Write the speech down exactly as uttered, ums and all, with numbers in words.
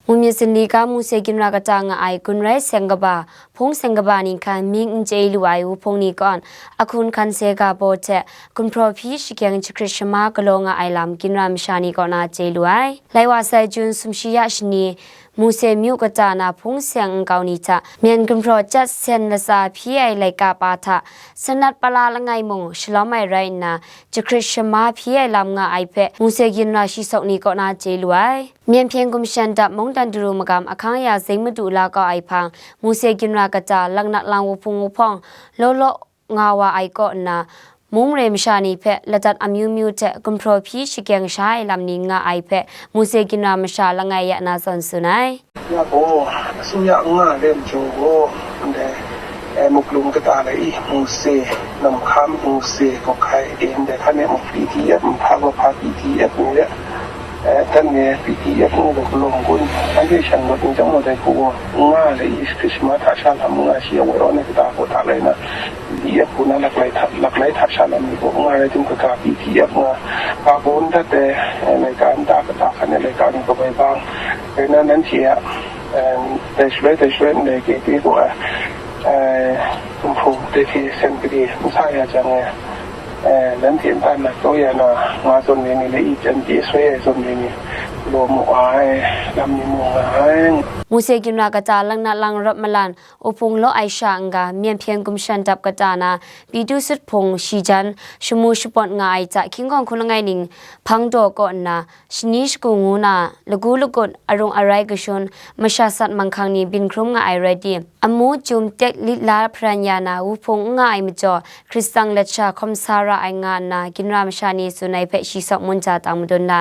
Mu myit zinli ga Mose ginra kata nga ai gun rai seng kaba, hpung seng kaba ni hkan mying n chye lu ai wuhpung ni kaw, ahkun hkan se ga baw hte, gumhpraw hpyi shakeng jahkrit shama galaw nga ai lam ginra masha ni kaw na chye lu ai. Lai wa sai Jun sumshi ya shani, Mose myu kata na hpung seng nkau ni hta, myen gumhpraw chyat sen latsa hpyi ai laika pa hta, sanat pala langai mung shalawm ai rai nna, jahkrit shama hpyi ai lam nga ai hpe, Mose ginra shi sawk ni kaw na chye lu ai. Myen hpyen gumshan dap mungdan daru magam ahkang ya zing madu la kau ai hpang, Mose ginra kata, laknak lang wuhpung wuhpawng, law law nga wa ai kaw nna, mung re masha ni hpe ladat amyu myu hte gumhpraw hpyi shakeng sha ai lam ni nga ai hpe, Mose ginra masha langai ya na zawn tsun ai. Ya gaw, asu ya n nga ai majaw gaw, ndai, eh, muklum kata lai i, Mose, namhkam Mose, kawhkai e, ndai hkan e muk P D F, nhpa gaw hpa P D F ni de, eh, dan e P D F ni gaw galaw kun, anhte shan rawt n jang gaw dai hku gaw, n nga ai i, Krismas hta sha lam n nga, shi a woi rawt ai kata gaw hta lai na, P D F hku na laklai hta, laklai hta sha lam ni gaw n nga rai tim, kaga P D F nga, ka baw n dat ai, eh, laika nta kata hkan e laika ni kabai bang, rai na nanhte a, eh, dai shaloi, dai shaloi ndai kei kei gaw, eh, Hpung dai hte sen gade n sa ya jang e, eh, nanhte nta nat kau ya na, nga zawn ai ni le i, chyan pyi soi ai zawn ai ni, law mu ai, lam ni mu nga ai. Mose ginra kata, laknak lang rawt malan, wuhpung law ai sha n-ga, myen hpyen gumshan dap kata na, Pitu sut hpung shi jan, shamu shapawt nga ai hta, hkying hkawng hku langai ning, hpang daw kaw nna, shani shagu ngu na, lagu lagut, arung arai kashun, masha sat manghkang ni byin hkrum nga ai rai tim, amu, chyum, tek, lit la hparan ya na, wuhpung n nga ai majaw, Hkristan lat sha hkawm sa ra ai nga nna, ginra masha ni tsun ai hpe shi sawk mun ja tang madun la.